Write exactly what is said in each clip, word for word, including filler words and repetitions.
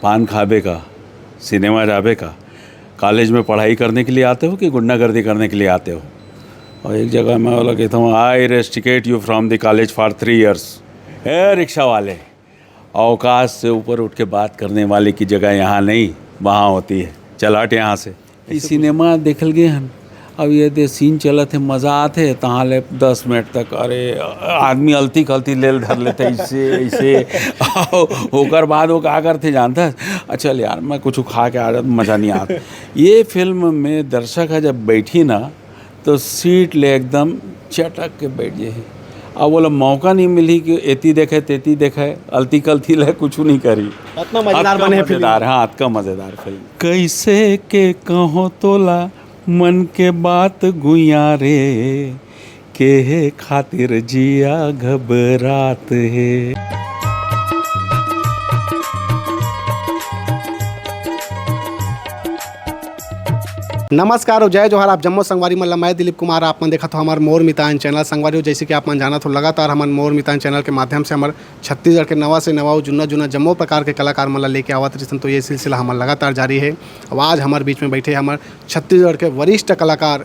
पान खाबे का, सिनेमा जाबे का, कॉलेज में पढ़ाई करने के लिए आते हो कि गुंडागर्दी करने के लिए आते हो? और एक जगह मैं बोला कहता हूँ, "I rusticate you from the college for three years।" A rickshaw वाले, औकात से ऊपर उठ के बात करने वाले की जगह यहाँ नहीं, वहाँ होती है। चल हट यहाँ से। ई सिनेमा देखल गे हन, अब ये दे सीन चलत हे, मजा आत हे, तहाँ ले दस मिनट तक, अरे, आदमी अलती खलती लेल धर लेथे, ऐसे, ऐसे। अउ ओकर बाद वो का करथे जानता है, "अच्छा यार, मैं कुछ खा के आ जाता, मजा नहीं आता।" ये फिल्म में दर्शक ह जब बैठी ना, तो सीट ले एकदम चटक के बैठ जाही। अब बोला मौका नहीं मिली कि एती देखे, तेती देखे, अलती कलती ले कुछ नहीं करी। अतना मजेदार अतका बने हे फिल्म। मजेदार, हाँ, अतका मजेदार फिल्म। कैसे के कहो तोला, मन के बात गुइया रे, केहे खातिर जिया घबरात हे। नमस्कार अउ जय जोहार, आप जम्मो संगवारी मन ला मैं दिलीप कुमार, आप मन देखत हो हमर मोर मितान चैनल। संगवारी हो, जैसे कि आप मन जानत हो, लगातार हमन मोर मितान चैनल के माध्यम से हमर छत्तीसगढ़ के नवा से नवा अउ जुन्ना जुन्ना जम्मो प्रकार के कलाकार मन ला लेके आवत रहिसन, तो ये सिलसिला हमर लगातार जारी हे। अब आज हमर बीच में बैठे हमर छत्तीसगढ़ के वरिष्ठ कलाकार,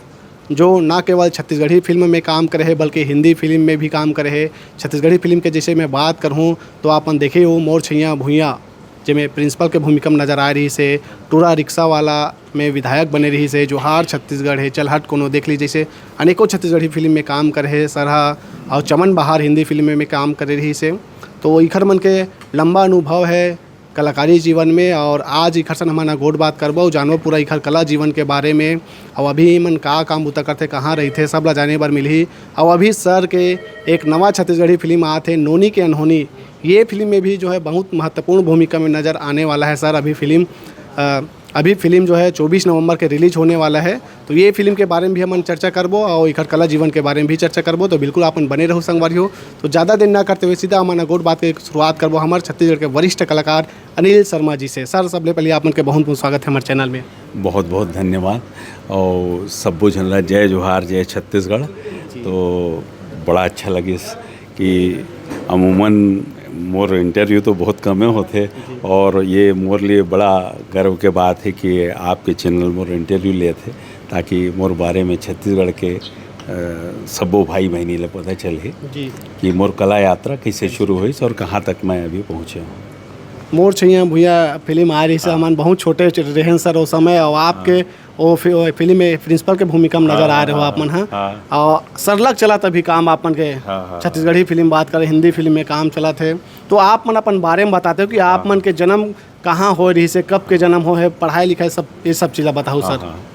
जो ना केवल छत्तीसगढ़ी फिल्म में काम करे हे, बल्कि हिंदी फिल्म में भी काम करे हे। छत्तीसगढ़ी फिल्म के जैसे मैं बात करहूँ, तो आप मन देखे हो मोर छैया भुइयां, जेमे प्रिंसिपल के भूमिका में नजर आए रहिस हे, टूरा रिक्शा वाला में विधायक बने रहिस हे, जोहार छत्तीसगढ़ हे, चल हट कोनो देख ली, जैसे अनेकों छत्तीसगढ़ी फिल्म में काम करे हे सर ह, अउ चमन बहार हिंदी फिल्म में काम करे रहिस हे। तो इखर मन के लंबा अनुभव हे कलाकारी जीवन में, अउ आज इखर सन हमन ह गोठ बात करबो, जानबो पूरा इखर कला जीवन के बारे में, अउ अभी इमन का काम बुता करथे, कहाँ रहिथे, सब ला जाने बर मिलही। अउ अभी सर के एक नवा छत्तीसगढ़ी फिल्म आत हे, नोनी के अनहोनी। ये फिल्म में भी जो है बहुत महत्वपूर्ण भूमिका में नजर आने वाला है सर। अभी फिल्म, अ, अभी फिल्म जो है चौबीस नवंबर के रिलीज होने वाला है, तो ये फिल्म के बारे में भी हमन चर्चा करबो अउ इखर कला जीवन के बारे में भी चर्चा करबो। तो बिल्कुल आप मन बने रहू संगवारी हो। तो ज़्यादा देर ना करते हुए सीधा हमन गोठ बात के शुरुआत करबो हमर छत्तीसगढ़ के वरिष्ठ कलाकार अनिल शर्मा जी से। सर, सबले पहले आप मन के बहुत बहुत स्वागत है हमर चैनल में। बहुत बहुत धन्यवाद। और सब्बो झन ला जय जोहार, जय छत्तीसगढ़। तो बड़ा अच्छा लगिस कि अमूमन मोर इंटरव्यू तो बहुत कमे होथे, और ये मोर लिए बड़ा गर्व के बात है कि आपके चैनल मोर इंटरव्यू लेथे, ताकि मोर बारे में छत्तीसगढ़ के, अ, सब्बो भाई बहिनी ला पता चलही जी। कि मोर कला यात्रा कैसे शुरू होइस और कहाँ तक मैं अभी पहुँचे हूँ। मोर छैया भुइयां फिल्म आए रहिस, हाँ। हमन बहुत छोटे च-, रहेन सर ओ समय, और आपके हाँ। ओ फि-, ओ फिल्म में प्रिंसिपल के भूमिका में हाँ, नजर आ हाँ, रहे हो हाँ, आप मन, हाँ। हाँ। और सरलग चलत अभी काम आप मन के, हाँ, हाँ, छत्तीसगढ़ी फिल्म बात करें, हिंदी फिल्म में काम चलत हे, तो आप मन अपन बारे में बताते हो कि आप हाँ। मन के जन्म कहाँ होए रहिस हे, कब के जन्म होए हे, पढ़ाई लिखाई सब, ये सब चीज़ ला बताओ हाँ, सर। हाँ।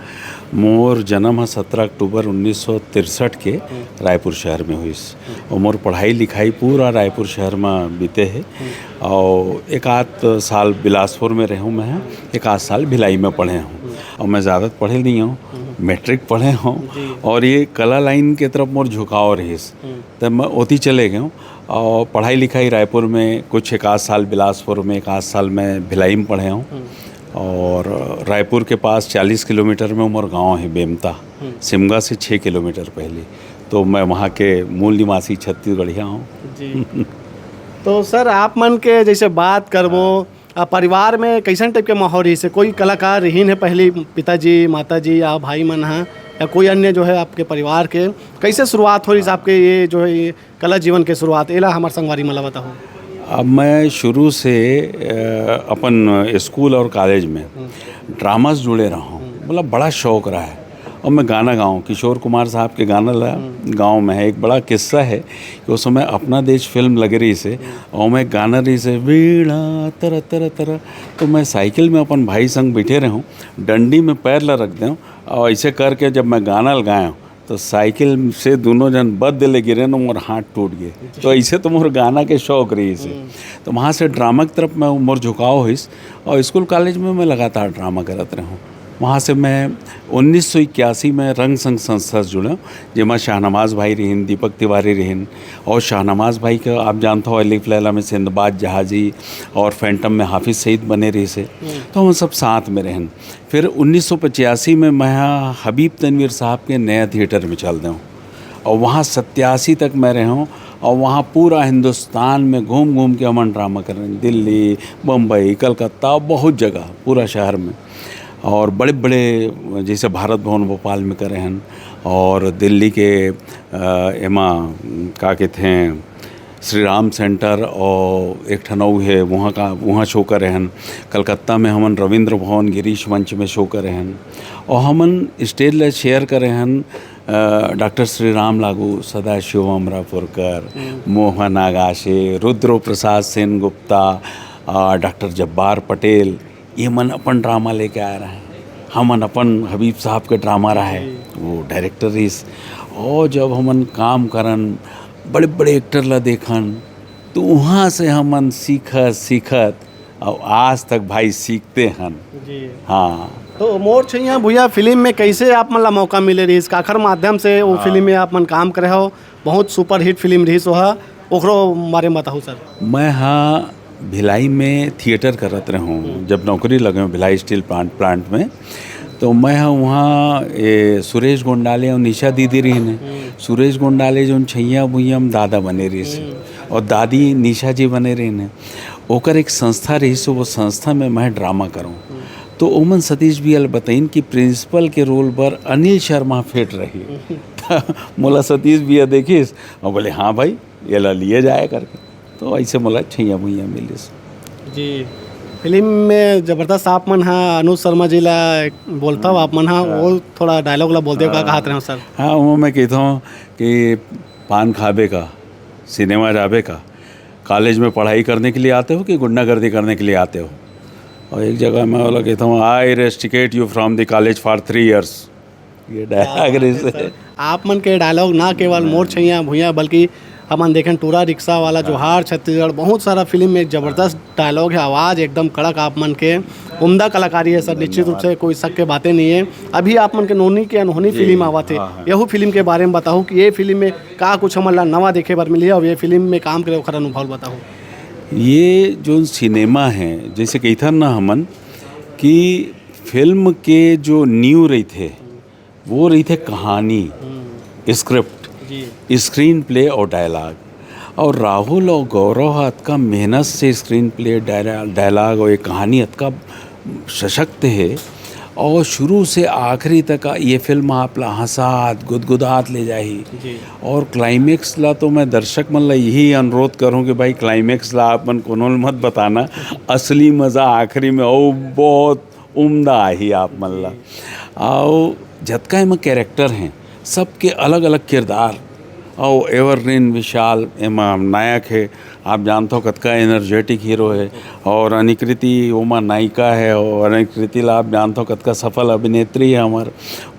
मोर जन्म ह सत्रह अक्टूबर उन्नीस सौ तिरसठ के हम्म। रायपुर शहर में होइस। हम्म। और मोर पढ़ाई लिखाई पूरा रायपुर शहर में बीते हे। हम्म। और एक आध साल बिलासपुर में रहूँ मैं, एक आध साल भिलाई में पढ़े हूँ। हम्म। और मैं ज़्यादा पढ़े नहीं हूँ, हम्म। मैट्रिक पढ़े हूँ। जी। और ये कला लाइन के तरफ मोर झुकाव रहिस, हम्म। तब मैं ओती चले गए हूँ। और पढ़ाई लिखाई रायपुर में, कुछ एक आध साल बिलासपुर में, एक आध साल मैं भिलाई में पढ़े हूँ। हम्म। और रायपुर के पास चालीस किलोमीटर में मोर गांव है बेमता, हम्म। सिमगा से छः किलोमीटर पहले। तो मैं वहाँ के मूल निवासी छत्तीसगढ़िया हूँ। जी। तो सर, आप मन के जैसे बात करबो, आ, परिवार में कैसन टाइप के माहौल रहिस हे? कोई कलाकार रहिन हे पहली, पिताजी, माताजी या भाई मन ह, या कोई अन्य जो है आपके परिवार के, कैसे शुरुआत हो रहिस आपके ये जो है ये कला जीवन के शुरुआत, एला हमर संगवारी मन ला बताओ। अब मैं शुरू से, अ, अपन स्कूल और कॉलेज में हम्म। ड्रामा से जुड़े रहा हूँ, हम्म। मतलब बड़ा शौक रहा है। और मैं गाना गाऊँ, किशोर कुमार साहब के गाना ला हम्म। गाऊँ मैं। एक बड़ा किस्सा है कि उस समय अपना देश फिल्म लगे रहिस हे, हम्म। और मैं गाना रहिस हे, "वीणा तर तर तर", तो मैं साइकिल में अपन भाई संग बैठे रहूँ, डंडी में पैर ला रख देऊँ, और ऐसे करके जब मैं गाना लगाया हूँ, तो साइकिल से दोनों झन बद ले गिरे न, मोर हाथ टूट गए। तो ऐसे तो मोर गाना के शौक रहिस हे। हम्म। तो वहाँ से ड्रामा की तरफ मैं, मोर झुकाव होइस और स्कूल कॉलेज में मैं लगातार ड्रामा करत रहूँ। वहाँ से मैं उन्नीस सौ इक्यासी में रंग संघ संस्था से जुड़ा, जेमा शाहनवाज भाई रहिन, दीपक तिवारी रहिन, और शाहनवाज भाई के आप जानता हो, अलिफ लैला में सिंदबाद जहाजी और फैंटम में हाफिज सईद बने रहिस हे। हम्म। तो हम सब साथ में रहन। फिर उन्नीस सौ पचासी में मैं हबीब तनवीर साहब के नया थिएटर में चल देऊँ और वहाँ सत्यासी तक मैं रहे हूँ। और वहाँ पूरा हिंदुस्तान में घूम घूम के हमन ड्रामा करे रहेन, दिल्ली, बम्बई, कलकत्ता, बहुत जगह, पूरा शहर में। और बड़े बड़े, जैसे भारत भवन भोपाल में करे हन, और दिल्ली के अ, एमा का कहते हैं, श्री राम सेंटर और एक ठन अउ हे, वहाँ का, वहाँ शो करे हन। कलकत्ता में हमन रविंद्र भवन गिरीश मंच में शो करे हन, और हमन स्टेज ला शेयर करे हन अ, डॉक्टर श्री राम लागू, सदाशिव अमरापुरकर, मोहन आगाशे, रुद्र प्रसाद सेन गुप्ता, अ, डॉक्टर जब्बार पटेल, ये मन अपन ड्रामा लेके आए रहे। हमन अपन हबीब साहब के ड्रामा रहे, वो डायरेक्टर रहिस। और जब हमन काम करन, बड़े बड़े एक्टर ला देखन, तो वहाँ से हमन सीखत सीखत और आज तक भाई सीखते हन। जी। हाँ। तो मोर छैया भुइया फिल्म में कैसे आप मन ला मौका मिले रहिस, काखर माध्यम से वो फिल्म में आप मन काम करे हो? बहुत सुपरहिट फिल्म रहिस ओहा, ओकरो बारे में बताहू सर। मैं हाँ भिलाई में थिएटर करत रहूँ, जब नौकरी लगे हूँ भिलाई स्टील प्लांट प्लांट में, तो मैं हाँ वहाँ ये सुरेश गोंडाले और निशा दीदी रहिन हे। सुरेश गोंडाले जोन छैया भुइया में दादा बने रहिस हे, और दादी निशा जी बने रहिन हे। ओकर एक संस्था रहिस, वो संस्था में मैं ड्रामा करूँ। तो ओमन सतीश भैया ल बताइन कि प्रिंसिपल के रोल बर अनिल शर्मा फिट रही। त मोला सतीश भैया देखिस और बोले, "हाँ भाई, ये ला लिए जाए," करके। तो ऐसे मोला छैया भुइया मिलिस। जी, फिल्म में जबरदस्त आप मन हा अनुज शर्मा जी ला बोलता हो आप मन हा, वो थोड़ा डायलॉग ला बोलते हो, का कहत रहे हो सर? हाँ, वो मैं कहता हूँ कि पान खाबे का, सिनेमा जाबे का, कॉलेज में पढ़ाई करने के लिए आते हो कि गुंडागर्दी करने के लिए आते हो? और एक जगह मैं बोला कहता हूँ, "I rusticate you from the college for three years।" ये डायलॉग रहिस हे। आप मन के डायलॉग ना केवल मोर छैया भुइया, बल्कि हमन देखें टूरा रिक्शा वाला, जोहार छत्तीसगढ़, बहुत सारा फिल्म में एक जबरदस्त डायलॉग है, आवाज़ एकदम कड़क आप मन के, उम्दा कलाकारी है सर, निश्चित रूप से कोई शक के बातें नहीं है। अभी आप मन के नोनी के अनहोनी जी, फिल्म आवत है, हाँ, हाँ। यहू फिल्म के बारे में बताओ कि ये फिल्म में का कुछ हमन ला नवा देखे बर मिली है और ये फिल्म में काम करे ओखर अनुभव बताओ। ये जो सिनेमा है, जैसे कहिथन ना हमन कि फिल्म के जो नींव रहिथे, वो रहिथे कहानी, स्क्रिप्ट, जी। स्क्रीन प्ले और डायलॉग। और राहुल और गौरव हा अतका मेहनत से स्क्रीन प्ले, डायरा-, डायलॉग और ये कहानी अतका सशक्त है, और शुरू से आखिरी तक ये फिल्म आप ला हंसात, गुदगुदात ले जाही। जी। और क्लाइमेक्स ला तो मैं दर्शक मन ला यही अनुरोध करूं कि भाई, क्लाइमेक्स ला आप मन कोनो ल मत बताना, असली मजा आखिरी में, और बहुत उम्दा आही आप मन ला। अउ जतका एमा कैरेक्टर हैं, सबके अलग-अलग किरदार। अउ एवरग्रीन विशाल एमा नायक हे, आप जानथव कतका एनर्जेटिक हीरो हे, अउ अनिकृति ओमा नायिका हे, अउ अनिकृति ला आप जानथव कतका सफल अभिनेत्री हे हमर।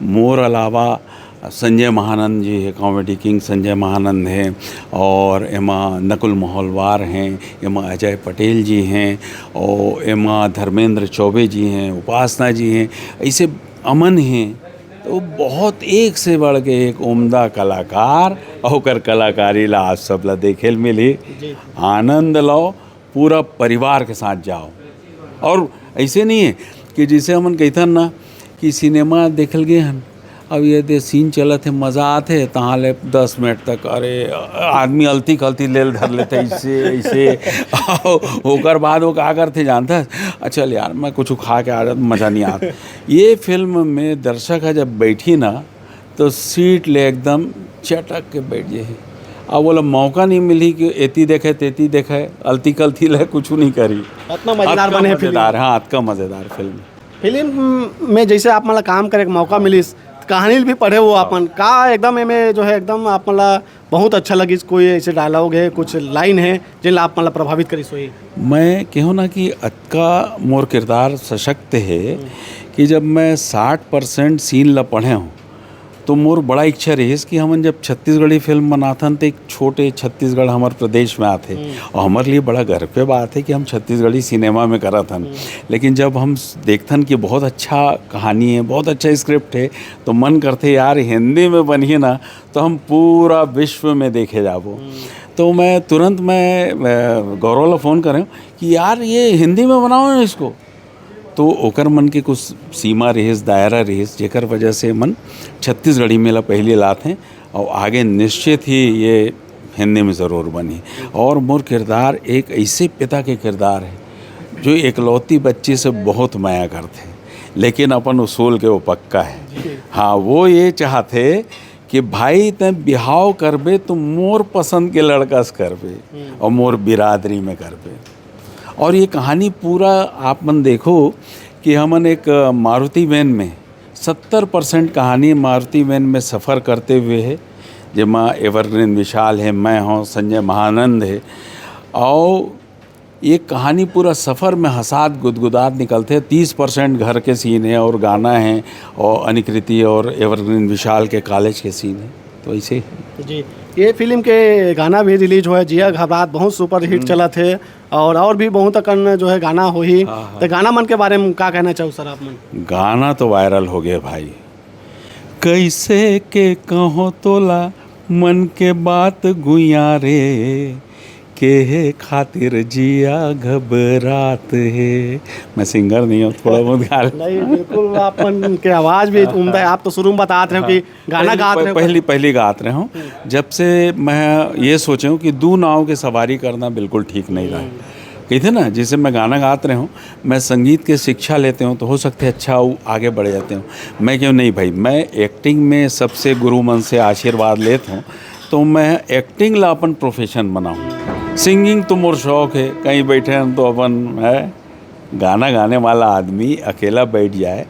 मोर अलावा संजय महानंद जी हे, कॉमेडी किंग संजय महानंद हे, अउ एमा नकुल महोलवार हे, एमा अजय पटेल जी हे, अउ एमा धर्मेंद्र चौबे जी हे, उपासना जी हे, अइसे अमन हे। तो बहुत एक से बढ़ के एक उम्दा कलाकार, अउ ओकर कलाकारी ला आप सब ला देखे ल मिलही। जी। आनंद लव, पूरा परिवार के साथ जाव। अउ अइसे नहीं हे कि जइसे हमन कहिथन ना कि सिनेमा देखल गे हन, अब ये दे सीन चलत हे, मजा आत हे, तहाँ ले दस मिनट तक, अरे, आदमी अलती खलती लेल धर लेथे, अइसे, अइसे। अउ ओकर बाद वो का करथे जानथस, "अच्छा, चल यार, मैं कुछ खा के आ जात, मजा नहीं आत।" ये फिल्म में दर्शक ह जब बैठी ना, तो सीट ले एकदम चटक के बैठ जाही। अब ओला मौका नहीं मिलही कि एती देखे, तेती देखे, अलती कलती ले कुछ नहीं करी। अतना मजेदार अतका बने हे फिल्म। मजेदार, हाँ, अतका मजेदार फिल्म। फिल्म में जइसे आप मन ला काम करे के मौका मिलिस, कहानी भी पढ़े हो आप मन, का एकदम एमे जो है एकदम आप मन ला बहुत अच्छा लगिस, कोई ऐसे डायलॉग है, कुछ लाइन है, जेन ला आप मन ला प्रभावित करिस होही? मैं कहूँ ना कि अतका मोर किरदार सशक्त हे कि जब मैं साठ परसेंट सीन ला पढ़े हूँ, तो मोर बड़ा इच्छा रहिस कि हमन जब छत्तीसगढ़ी फिल्म बनाथन, तो एक छोटे छत्तीसगढ़ हमर प्रदेश में आथे। हम्म। और हमर लिए बड़ा गर्व के बात है कि हम छत्तीसगढ़ी सिनेमा में करत हन। हम्म। लेकिन जब हम स-, देखथन कि बहुत अच्छा कहानी है, बहुत अच्छा स्क्रिप्ट है, तो मन करथे, "यार, हिंदी में बनही ना, तो हम पूरा विश्व में देखे जाबो।" हम्म। तो मैं तुरंत, मैं, अ, गौरव ला फ़ोन करें कि, "यार, ये हिंदी में बनाओ ना इसको।" तो ओकर मन के कुछ सीमा रिहिस, दायरा रिहिस, जेकर वजह से मन छत्तीसगढ़ी में ला पहली लात हैं और आगे निश्चित ही ये हिंदी में ज़रूर बनी। और मोर किरदार एक ऐसे पिता के किरदार हे, जो एकलौती बच्ची से बहुत मया करथे, लेकिन अपन उसूल के वो पक्का हे। हाँ, वो ये चाहथे कि भाई, तैं बिहाव करबे तो मोर पसंद के लड़का से करबे और मोर बिरादरी में करबे। और ये कहानी पूरा आप मन देखो कि हमन एक, अ, मारुति वैन में, सत्तर परसेंट कहानी मारुति वैन में सफ़र करते हुए हे, जेमा एवरग्रीन विशाल हे, मैं हों, संजय महानंद हे, और ये कहानी पूरा सफ़र में हँसात गुदगुदात निकलथे। तीस परसेंट घर के सीन हे और गाना हे और अनिकृति और एवरग्रीन विशाल के कॉलेज के सीन हे, तो ऐसे ही। जी, ये फिल्म के गाना भी रिलीज होय, जिया घबरात, बहुत सुपरहिट चलत हे और, और भी बहुत अकन जो है गाना होही। हाँ, हाँ। तो गाना मन के बारे में का कहना चाहू सर आप मन? गाना तो वायरल हो गए भाई, कैसे के कहो तोला मन के बात गुइया रे, केहे खातिर जिया घबरात हे। मैं सिंगर नहीं हूँ, थोड़ा बहुत गा लेता नहीं, बिल्कुल, आप मन के आवाज़ भी उम्दा है। आप तो शुरू में बतात रहे हो कि गाना पहली, गात रहे हो। पहली, पहली गात रहे हूँ। जब से मैं ये सोचे हूँ कि दो नाव के सवारी करना बिल्कुल ठीक नहीं रहा है। कहिथे ना, जैसे मैं गाना गात रहे हूँ, मैं संगीत के शिक्षा लेते हूँ, तो हो सकता है अच्छा वो आगे बढ़ जाते हूँ। मैं क्यों नहीं भाई, मैं एक्टिंग में सबसे गुरु मन से आशीर्वाद लेता हूँ, तो मैं एक्टिंग ला अपन प्रोफेशन बनाऊँ। सिंगिंग तो मोर शौक है, कहीं बैठे हैं तो अपन है, गाना गाने वाला आदमी अकेला बैठ जाए।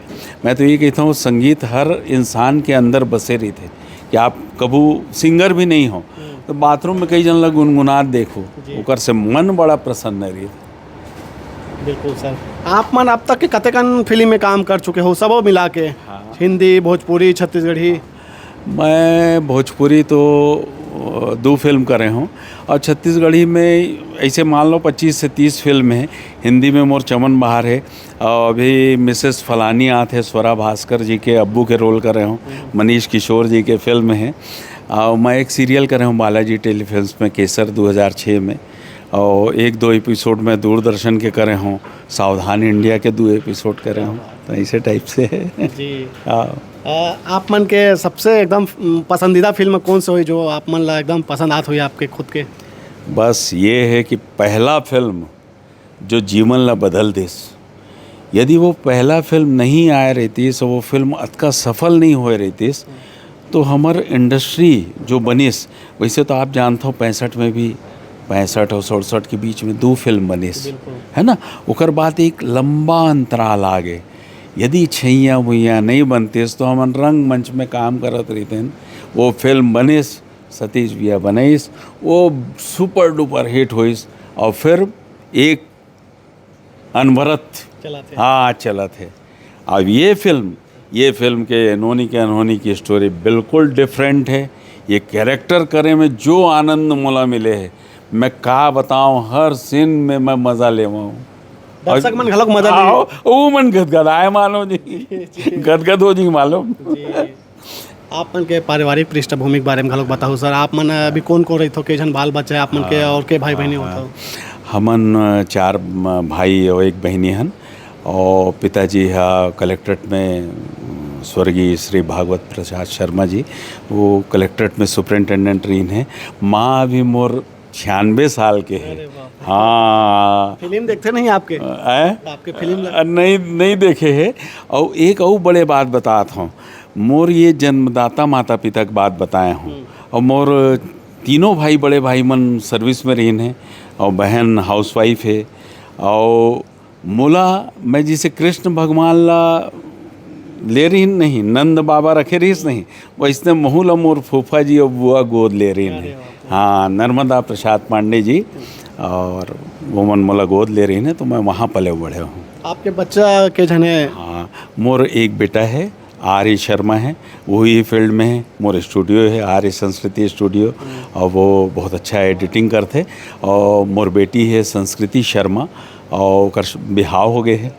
मैं तो ये कहता हूँ, संगीत हर इंसान के अंदर बसे रहिथे। कि आप कभू सिंगर भी नहीं हो, तो बाथरूम में कई जन ला गुनगुनात देखो, जी। ओकर से मन बड़ा प्रसन्न रहिथे। बिल्कुल सर। आप मन अब तक के कतेकन फिल्म में काम कर चुके हो, सबो मिला के? हाँ। हिंदी, भोजपुरी, छत्तीसगढ़ी? मैं भोजपुरी तो, अ, दो फिल्म करे हूँ, और छत्तीसगढ़ी में ऐसे मान लो पच्चीस से तीस फिल्म है। हिंदी में मोर चमन बहार है, और अभी मिसेस फलानी आत है, स्वरा भास्कर जी के अब्बू के रोल करे हूँ, मनीष किशोर जी के फिल्म है। और मैं एक सीरियल करे हूँ बालाजी टेलीफिल्म्स में, केसर दो हज़ार छः में, और एक दो एपिसोड मैं दूरदर्शन के करे हूँ, सावधान इंडिया के दो एपिसोड करे हूँ। तो ऐसे टाइप से है। जी। हाँ। अ, आप मन के सबसे एकदम, उम, पसंदीदा फिल्म कौन से होई, जो आप मन ला एकदम पसंद आत होई आपके खुद के? बस ये है कि पहला फिल्म जो जीवन ला बदल देस, यदि वो पहला फिल्म नहीं आए रहती, तो वो फिल्म अतका सफल नहीं होए रहती, तो हमर इंडस्ट्री जो बनिस, वैसे तो आप जानत हो, पैंसठ में भी, पैंसठ और सड़सठ के बीच में दो फिल्म बनिस, बिल्कुल। है ना? ओकर बाद एक लंबा अंतराल आ गए। यदि छैया मुइया नहीं बनतिस, तो हमन रंगमंच में काम करत रहितेन। वो फिल्म बनिस, सतीश भैया बनइस, वो सुपर डुपर हिट होइस, और फिर एक अनवरत चलत हे। हाँ, चलत हे। अब ये फिल्म, ये फिल्म के एनोनी के अनहोनी की स्टोरी बिल्कुल डिफरेंट है। ये कैरेक्टर करे में जो आनंद मोला मिले है, मैं का बताऊं, हर सीन में मैं मजा लेवा हूँ। दर्शक मन घलोक मजा लेही। आओ, वो मन गदगदाए मानो जी, जी, जी। गदगद हो जी मालूम। जी। आप मन के पारिवारिक पृष्ठभूमि के बारे में घलोक बताओ सर, आप मन अभी कौन कौन रहिथो, के झन बाल बच्चा है आप मन के, हाँ, और के भाई बहिनी हाँ, होथो? हाँ। हमन, अ, चार, म, भाई और एक बहिनी हन, और पिताजी हा कलेक्ट्रेट में, अम, स्वर्गीय श्री भागवत प्रसाद शर्मा जी, वो कलेक्ट्रेट में सुपरिंटेंडेंट रहिन है। माँ अभी मोर छियानवे साल के है। अरे बाप रे। हाँ। फिल्म देखते नहीं आपके? अ, आए? आपके फिल्म लग- अ, नहीं, नहीं देखे है। और एक और बड़े बात बतात हूँ, मोर ये जन्मदाता माता पिता के बात बताए हूँ। हम्म। और मोर तीनों भाई, बड़े भाई मन सर्विस में रहिन है, और बहन हाउसवाइफ है, और मोला, मैं जैसे कृष्ण भगवान ला ले रहिन नहीं, नंद बाबा रखे रहिस नहीं, वैसने महू ला मोर फूफा जी और बुआ गोद ले रहिन है। अरे वाह। हाँ, नर्मदा प्रसाद पांडे जी, और वो मन मोला गोद ले रहिन है, तो मैं वहाँ पले बढ़े हूँ। आपके बच्चा के झने? हाँ, मोर एक बेटा है, आर ए शर्मा है, वो ही फील्ड में है। मोर स्टूडियो है, आर ए संस्कृति स्टूडियो, और वो बहुत अच्छा एडिटिंग करथे। और मोर बेटी है संस्कृति शर्मा, और ओकर बिहाव हो गए है।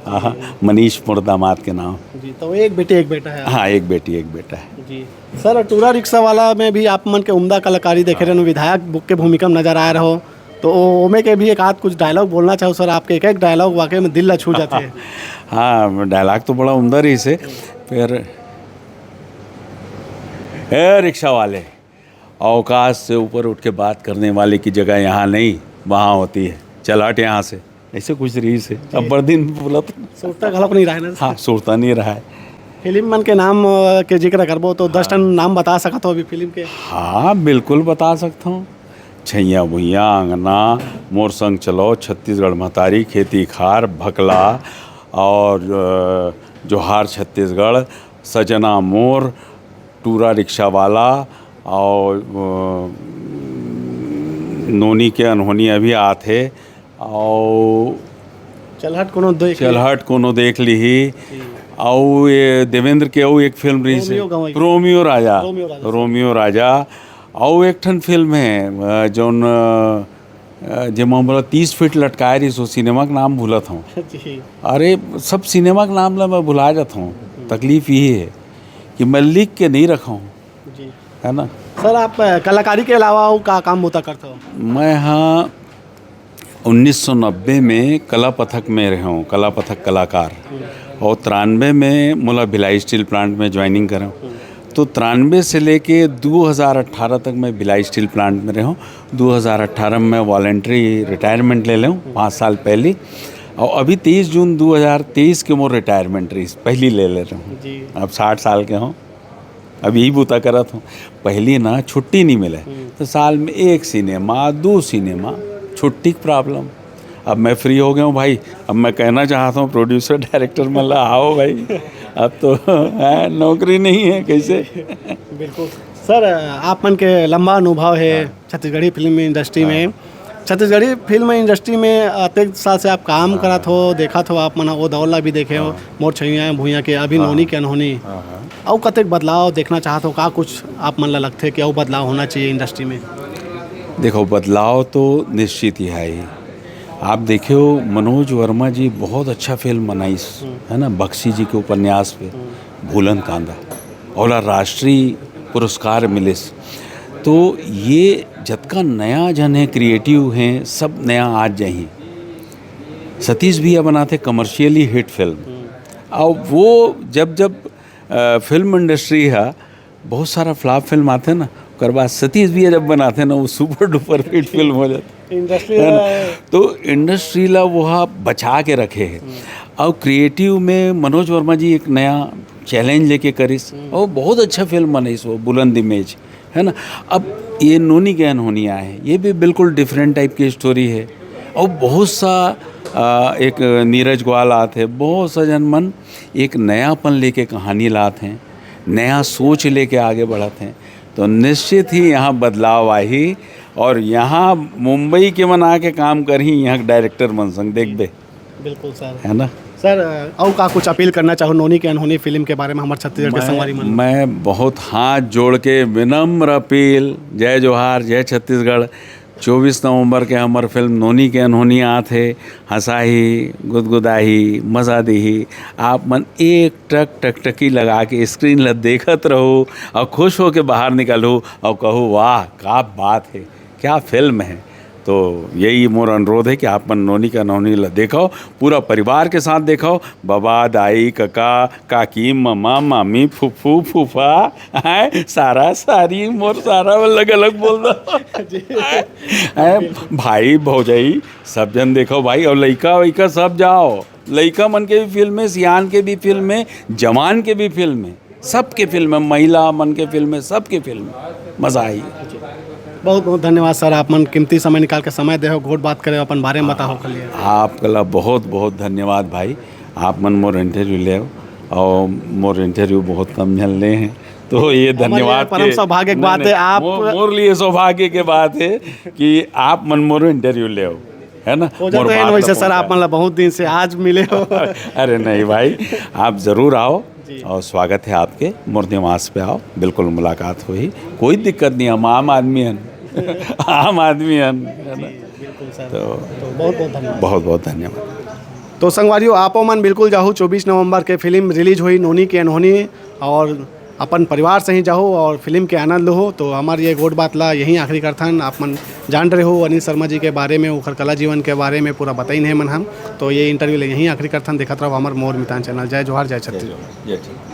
हाँ, हाँ, मनीष मोर दामाद के नाम। जी, तो एक बेटी, एक बेटा है। हाँ, एक बेटी, एक बेटा है। जी। सर, टूरा रिक्शा वाला में भी आप मन के उम्दा कलाकारी देखे रहन, विधायक बुक के भूमिका में नजर आए रहो, तो ओ-, ओमे के भी एक आध कुछ डायलॉग बोलना चाहो सर, आपके एक एक डायलॉग वाकई में दिल ला छू जाते हैं। हाँ, डायलॉग तो बड़ा उम्दा रहिस हे, फिर, "ए रिक्शा वाले, अवकाश से ऊपर उठ के बात करने वाले की जगह यहाँ नहीं, वहाँ होती है। चल हट यहाँ से, ऐसे कुछ रहिस हे। अब्बड़ दिन बोलत। सुरता घलोक नहीं रहा है ना। हाँ, सुरता नहीं रहा है। फिल्म मन के नाम, अ, के जिक्र करबो तो दस ठन नाम बता सकत हो अभी फिल्म के? हाँ, बिल्कुल बता सकता हूँ। छैया भुइया, अंगना, मोर संग चलो, छत्तीसगढ़ महतारी, खेती खार, भकला और, अ, जोहार छत्तीसगढ़, सजना मोर, टूरा रिक्शा वाला और, अ, नोनी के अनहोनी अभी आत हे और चलहट कोनो देख ली। चलहट कोनो देख लीही। जी। अउ ये देवेंद्र के अउ एक फिल्म रहिस हे, रोमियो गंवई। रोमियो राजा। रोमियो राजा। रोमियो राजा। अउ एक ठन फिल्म हे, अ, जौन, अ, अ, जेमा मोला तीस फीट लटकाए रहिस, वो सिनेमा के नाम भूलत हौं। जी। अरे, सब सिनेमा के नाम ला मैं भुला जात हौं। हम्म। तकलीफ ये हे कि मैं लिख के नहीं रखा हूँ, जी। है ना? सर, आप, अ, कलाकारी के अलावा अउ का काम होता करते हो? मैं, हाँ, उन्नीस सौ नब्बे में कला पथक में रहे हूँ, कला पथक कलाकार। हम्म। और तिरानवे में मोला भिलाई स्टील प्लांट में ज्वाइनिंग करे हूँ। हम्म। तो तिरानवे से लेके दो हज़ार अठारह तक मैं भिलाई स्टील प्लांट में रहे हूँ। दो हज़ार अठारह में voluntary retirement ले लें, पाँच साल पहली। और अभी तेईस जून दो हज़ार तेईस के मोर रिटायरमेंट रही, पहली ले ले रहे हूँ। जी। अब साठ साल के हूँ, अब यही बूता करत हूँ। पहली ना छुट्टी नहीं मिले, हम्म। तो साल में एक सिनेमा, दो सिनेमा, छुट्टी की प्रॉब्लम। अब मैं फ्री हो गया हूँ भाई, अब मैं कहना चाहता हूँ प्रोड्यूसर डायरेक्टर मन ला, आओ भाई, अब तो है, नौकरी नहीं है, कैसे? बिल्कुल। सर, आप मन के लंबा अनुभव है हाँ। छत्तीसगढ़ी फिल्म इंडस्ट्री हाँ। में। छत्तीसगढ़ी फिल्म इंडस्ट्री में अतेक साल से आप काम हाँ। करत हो, देखत हो, आप मन वो दौर ला भी देखे हो, हाँ। मोर छैया भुइया के, अभी हाँ। नोनी के अनहोनी। हाँ, हाँ। अउ कतेक बदलाव देखना चाहत हो? का कुछ आप मन ला लगथे कि अउ बदलाव होना चाहिए इंडस्ट्री में? देखो, बदलाव तो निश्चित ही है ही। आप देखे हो, मनोज वर्मा जी बहुत अच्छा फिल्म बनाइस, हम्म। है ना, बख्शी जी के उपन्यास पे, हम्म। भूलन कांदा, ओला राष्ट्रीय पुरस्कार मिलिस। तो ये जतका नया जन है, क्रिएटिव हैं, सब नया आज जाही। सतीश भैया बनाथे कमर्शियली हिट फिल्म। हम्म। और वो जब, जब, अ, फिल्म इंडस्ट्री है, बहुत सारा फ्लॉप फिल्म आथे ना, ओकर बाद सतीश भैया जब बनाथे ना, वो सुपर डुपर हिट फिल्म हो जाथे। इंडस्ट्री है ना? ला तो इंडस्ट्री ला वो हा बचा के रखे है। हम्म। और क्रिएटिव में मनोज वर्मा जी एक नया चैलेंज लेके करिस, हम्म। और बहुत अच्छा फिल्म बनाइस वो, बुलंद इमेज, है ना? अब ये नोनी के अनहोनी आए हैं, ये भी बिल्कुल डिफरेंट टाइप की स्टोरी है। और बहुत सा, आ, एक नीरज ग्वाल आत है, बहुत सा जन मन एक नयापन लेके कहानी लात हैं, नया सोच लेके आगे बढ़त हैं। तो निश्चित ही यहाँ बदलाव आही और यहाँ मुंबई के मन आके काम करही, यहाँ के डायरेक्टर मन संग, देखबे। बिल्कुल सर। है ना? सर, अउ का कुछ अपील करना चाहो नोनी के अनहोनी फिल्म के बारे में, हमर छत्तीसगढ़ के मैं, संगवारी मन? मैं बहुत हाथ जोड़ के विनम्र अपील, जय जोहार, जय छत्तीसगढ़। चौबीस नवंबर के हमर फिल्म नोनी के अनहोनी आत हे। हंसाही, गुदगुदाही, मजा दीही। आप मन एक टक टकटकी लगा के स्क्रीन ला देखत रहू और खुश होके बाहर निकलू और कहू, "वाह, का बात है, क्या फिल्म है।" तो यही मोर अनुरोध है कि आप मन नोनी के अनहोनी ला देखो, पूरा परिवार के साथ देखो, बाबा, दाई, कका, काकी, ममा, मामी, फूफू, फूफा, हैं, सारा, सारी, मोर सारा अलग-अलग बोल दो। जी। हैं, भाई, भौजाई, सब जन देखो भाई, और लइका, वइका सब जाओ। लइका मन के भी फिल्म है, सियान के भी फिल्म है, जवान के भी फिल्म है, सबके फिल्म है, महिला मन के फिल्म है, सबके फिल्म है। मजा आई। बहुत बहुत धन्यवाद सर, आप मन कीमती समय निकाल के समय दे हो, गोठ बात करे हो, अपन बारे में बताओ खाली। आपका बहुत बहुत धन्यवाद भाई, आप मन मोर इंटरव्यू ले हो और मोर इंटरव्यू बहुत कम झन ले हैं, तो ये हमारे लिए धन्यवाद परम के सौभाग्य की नहीं, बात नहीं, है। आप मोर, मोर लिए सौभाग्य के बात है कि आप मन मोर इंटरव्यू ले हो, है ना? हो मोर जाते हैं बात वैसे ला सर, आप पहुंचा। मतलब बहुत दिन से आज मिले हो। अरे नहीं भाई, आप जरूर आओ जी। और स्वागत है आपके, मोर निवास पे आओ, बिल्कुल मुलाकात होही, कोई दिक्कत नहीं, हम आम आदमी हन। आम आदमी हन, है ना? जी, बिल्कुल सर। तो तो बहुत बहुत धन्यवाद। बहुत बहुत धन्यवाद। तो संगवारियों, आपो मन बिल्कुल जाहू, चौबीस नवंबर के फिल्म रिलीज होही नोनी के अनहोनी, और अपन परिवार संग ही जाहू और फिल्म के आनंद लूहू। तो हमर ये गोठ बात ला यहीं आखिरी करथन। आप मन जान रहे हो अनिल शर्मा जी के बारे में, ओखर कला जीवन के बारे में पूरा बताइन हे मन हम। तो ये इंटरव्यू ला यहीं आखिरी करथन। देखत रहो हमर मोर मितान चैनल। जय जोहार, जय छत्तीसगढ़। जय छत्तीसगढ़।